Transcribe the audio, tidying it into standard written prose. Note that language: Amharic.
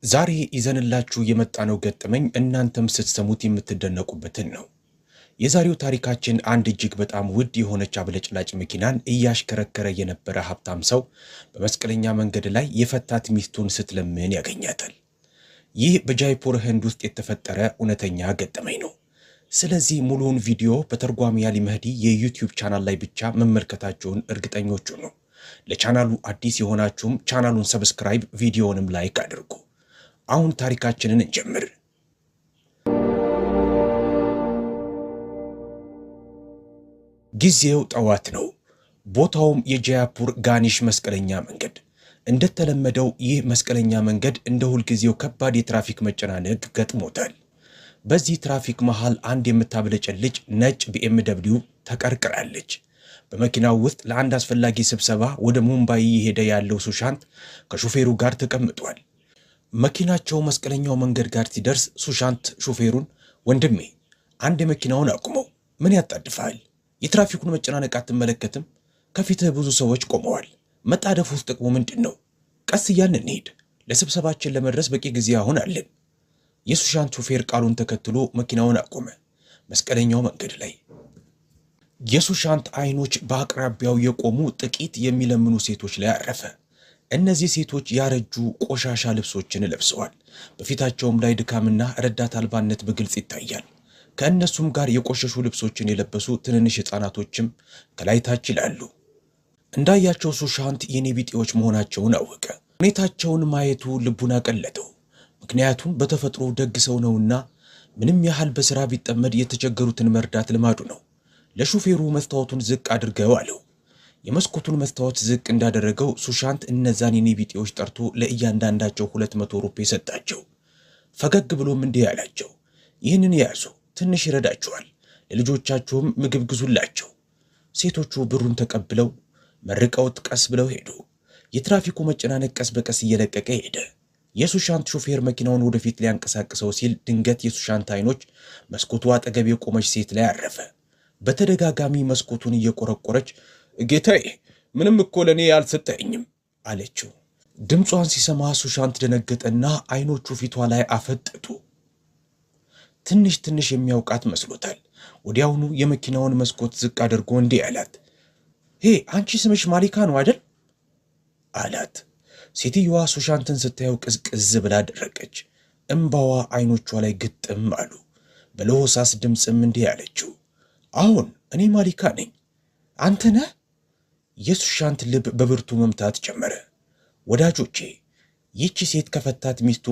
ዛሬ ይዘንላችሁ የመጣነው ገጠመኝ እናንተም ስትሰሙት የምትደነቁበትን ነው። የዛሬው ታሪካችን አንድ እጅግ በጣም ውድ የሆነች አብለጭላጭ መኪናን እያሽከረከረ የነበረ ሀብታም ሰው በመስቀለኛ መንገድ ላይ የፈታት ሚስቱን ስትለምን ያገኛታል። ይህ በጃይፑር ህንድ ውስጥ የተፈጠረ እውነተኛ ገጠመኝ ነው። ስለዚህ ሙሉውን ቪዲዮ በተርጓሚ አሊ መህዲ የዩቲዩብ ቻናል ላይ ብቻ መመልከታቸውን እርግጠኞች ሁኑ። ለቻናሉ አዲስ የሆናችሁም ቻናሉን subscribe፣ ቪዲዮውንም like አድርጉ። አሁን ታሪካችንን እንጀምር። ጊዜው ጠዋት ነው። ቦታውም የጃያፑር ጋኒሽ መስቀለኛ መንገድ። እንደተለመደው ይህ መስቀለኛ መንገድ እንደ ሁልጊዜው ከባድ የትራፊክ መጨናነቅ ገጥሞታል። በዚህ ትራፊክ መሃል አንድ የምታብለጨልጭ ነጭ ቢኤምደብሊው ተቀርቅራለች። በመኪናው ውስጥ ለአንድ አስፈላጊ ስብሰባ ወደ ሙምባይ እየሄደ ያለው ሱሻንት ከሹፌሩ ጋር ተቀምጧል። መኪናቸው መስቀለኛው መንገድ ጋር ሲደርስ ሱሻንት ሹፌሩን፣ ወንድሜ አንድ የመኪናውን አቁመው፣ ምን ያጣድፈሃል? የትራፊኩን መጨናነቅ አትመለከትም? ከፊትህ ብዙ ሰዎች ቆመዋል። መጣደፍ ውስጥ ጥቅሙ ምንድን ነው? ቀስ እያልን እንሂድ። ለስብሰባችን ለመድረስ በቂ ጊዜ አሁን አለን። የሱሻንት ሹፌር ቃሉን ተከትሎ መኪናውን አቆመ። መስቀለኛው መንገድ ላይ የሱሻንት አይኖች በአቅራቢያው የቆሙ ጥቂት የሚለምኑ ሴቶች ላይ አረፈ። እነዚህ ሴቶች ያረጁ ቆሻሻ ልብሶችን ለብሰዋል። በፊታቸውም ላይ ድካምና ረዳት አልባነት በግልጽ ይታያል። ከእነሱም ጋር የቆሸሹ ልብሶችን የለበሱ ትንንሽ ሕፃናቶችም ከላይ ታች ይላሉ። እንዳያቸው ሱሻንት የኔ ቢጤዎች መሆናቸውን አወቀ። ሁኔታቸውን ማየቱ ልቡን አቀለጠው። ምክንያቱም በተፈጥሮ ደግ ሰው ነውና ምንም ያህል በሥራ ቢጠመድ የተቸገሩትን መርዳት ልማዱ ነው። ለሹፌሩ መስታወቱን ዝቅ አድርገው አለው። የመስኮቱን መስታወት ዝቅ እንዳደረገው ሱሻንት እነዛን የኔ ቢጤዎች ጠርቶ ለእያንዳንዳቸው 200 ሩፔ ሰጣቸው። ፈገግ ብሎም እንዲህ አላቸው፣ ይህንን ያዙ፣ ትንሽ ይረዳችኋል። ለልጆቻችሁም ምግብ ግዙላቸው። ሴቶቹ ብሩን ተቀብለው መርቀውት ቀስ ብለው ሄዱ። የትራፊኩ መጨናነቅ ቀስ በቀስ እየለቀቀ ሄደ። የሱሻንት ሾፌር መኪናውን ወደፊት ሊያንቀሳቅሰው ሲል ድንገት የሱሻንት አይኖች መስኮቱ አጠገብ የቆመች ሴት ላይ አረፈ። በተደጋጋሚ መስኮቱን እየቆረቆረች ጌታዬ፣ ምንም እኮ ለእኔ አልሰጠኝም አለችው። ድምጿን ሲሰማ ሱሻንት ደነገጠና አይኖቹ ፊቷ ላይ አፈጠጡ። ትንሽ ትንሽ የሚያውቃት መስሎታል። ወዲያውኑ የመኪናውን መስኮት ዝቅ አድርጎ እንዲህ አላት፣ ሄ አንቺ ስምሽ ማሊካ ነው አይደል? አላት። ሴትየዋ ሱሻንትን ስታየው ቅዝቅዝ ብላ ደረቀች። እምባዋ አይኖቿ ላይ ግጥም አሉ። በለሆሳስ ድምፅም እንዲህ አለችው፣ አሁን እኔ ማሊካ ነኝ፣ አንተ ነህ? የሱሻንት ልብ በብርቱ መምታት ጀመረ። ወዳጆቼ ይህቺ ሴት ከፈታት ሚስቱ